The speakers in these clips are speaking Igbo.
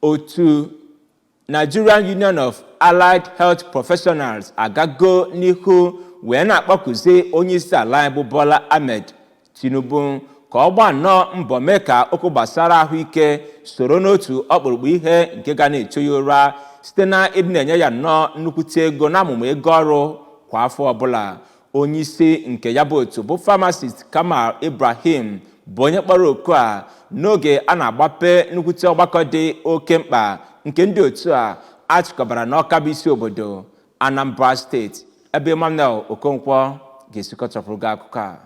Otu Nigerian Union of Allied Health Professionals agago n'ihu wee na-akpọkuzi onye isi ala anyị bụ Bola Ahmed Tinubu ka ọ gbaa nnọọ mbọ mee ka okwu gbasara ahụike soro n'otu ọkpụrụkpụ ihe nke ga na-echu ya ụra site na ịdị na-enye ya nnọọ nnukwute ego na amụma ego ọrụ kwa afọ ọbụla. Onye isi nke ya bụ otu bụ Pharmacist Kamal Ibrahim bụ onye kpọrọ oku a n'oge a na-agbape nnukwute ọgbakọ dị oke mkpa nke ndị otu a achịkọbara n'Ọka bụ isi obodo Anambra Steeti, ebe Emmanuel Okonkwo ga-esikọtọpụrụ gị akụkọ a.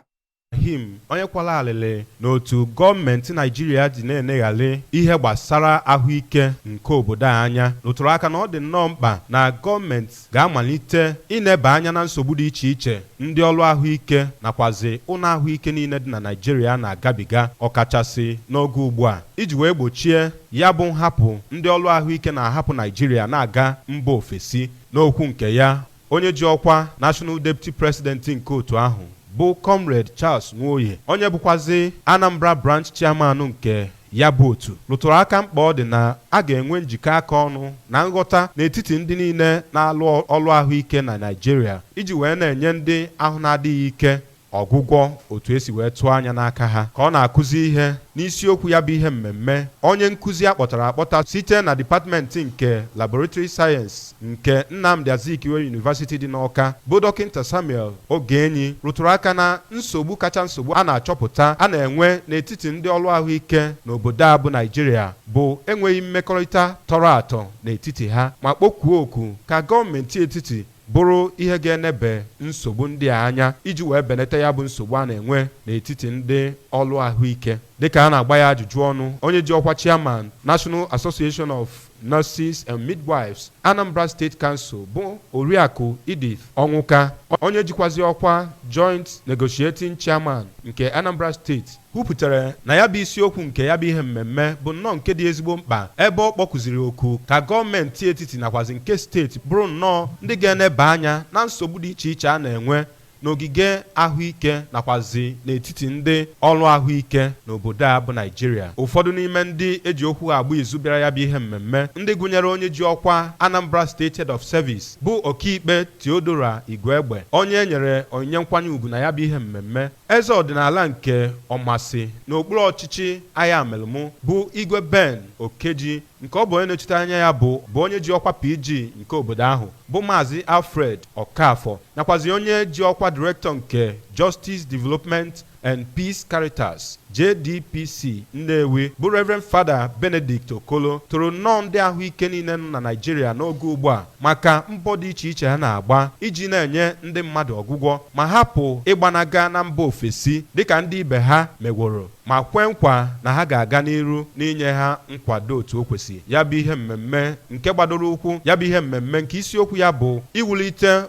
Ibrahim, onye kwala alịlị n'otu gọọmenti Naijiria ji na-eneghalị ihe gbasara ahụike nke obodo a anya, rụtụrụ aka na ọ dị nnọọ mkpa na gọọmenti ga-amalite ineba anya na nsogbu dị iche iche ndị ọrụ ahụike nakwazi ụlọ ahụike niile dị na Naijiria na-agabiga, ọkachasị n'oge ugbu a, iji wee gbochie ya bụ nhapụ ndị ọrụ ahụike na-ahapụ Naijiria na-aga mba ofesi. N'okwu nke ya, onye ji ọkwa National Deputy President nke otu ahụ bụ Comrade Charles Nwoye, onye bụkwazi Anambra Branch Chairman nke ya bụ otu, rụtụrụ aka mkpa ọ dị na a ga-enwe njikọ aka ọnụ na nghọta n'etiti ndị niile na-alụ ọrụ ahụike na Naịjirịa iji wee na-enye ndị ahụ na-adịghị ike ọgwụgwọ otu esi wee tụọ anya n'aka ha. Ka ọ na-akụzi ihe n'isiokwu ya bụ ihe mmemme, onye nkụzi a kpọtara akpọta site na dịpatmentị nke Laboratory Science nke Nnamdi Azikiwe University dị n'Ọka bụ Dọkịta Samuel Ogenyi, rụtụrụ aka na nsogbu kacha nsogbu a na-achọpụta a na-enwe n'etiti ndị ọrụ ahụike n'obodo a bụ Naijiria bụ enweghị mmekọrịta tọrọ atọ n'etiti ha, ma kpọkuo oku ka gọọmenti etiti bụrụ ihe ga-enebe nsogbu ndị a anya iji wee belata ya bụ nsogbu a na-enwe n'etiti ndị ọrụ ahụike. Dịka a na-agba ya ajụjụ ọnụ, onye ji ọkwa Chairman, National Association of Nurses and Midwives, Anambra State Council bụ Oriakụ Edith Ọnwụka, onye jikwazi ọkwa Joint Negotiating Chairman nke Anambra State, kwupụtara na ya bụ isiokwu nke ya bụ ihe mmemme bụ nnọọ nke dị ezigbo mkpa, ebe ọ kpọkụziri oku ka gọọmenti etiti nakwazi nke steeti bụrụ nnọọ ndị ga-eneba anya na nsogbu dị iche iche a na-enwe n'ogige ahụike nakwazi n'etiti ndị ọrụ ahụike n'obodo a bụ Naijiria. Ụfọdụ n'ime ndị eji okwu agba izu bịara ya bụ ihe mmemme, ndị gụnyere onye ji ọkwa Anambra State Head of Service bụ Ọkaikpe Theodora Igwegbe, onye e nyere onyinye nkwanye ugwu na ya bụ ihe mmemme, eze ọdịnala nke Ọmasị n'okpuru ọchịchị Ayamelụm bụ Igwe Ben Okeji, nke ọ bụ onye na-echite anya ya bụ onye ji ọkwa PG nke obodo ahụ bụ Maazị Alfred Okafọ, nakwazi onye ji ọkwa Director nke Justice Development and Peace Caritas JDPC Nnewi bụ Reverend Father Benedict Okolo, toro nnọọ ndị ahụike niile nọ na Naịjirịa n'oge ugbu a maka mbọ dị iche iche ha na-agba iji na-enye ndị mmadụ ọgwụgwọ ma hapụ ịgbanaga na mba ofesi dịka ndị ibe ha megworo, ma kwee nkwa na ha ga-aga n'iru n'inye ha nkwado otu o kwesịrị. Ya bụ ihe mmemme nke gbadoro ụkwụ, ya bụ ihe mmemme nke isiokwu ya bụ iwulite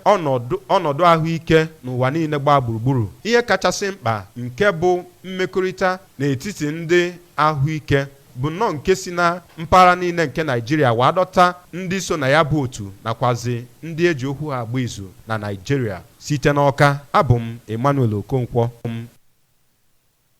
ọnọdụ ahụike n'ụwa niile gbaa gburugburu, ihe kachasị mkpa nke bụ mmekọrịta n'etiti ndị ahụike, bụ nnọọ nke si na mpaghara niile nke Naijiria wee dọta ndị so na ya bụ otu nakwazi ndị eji okwu ha agba izu na Naijiria. Site n'Ọka, abụ m Emmanuel Okonkwo m.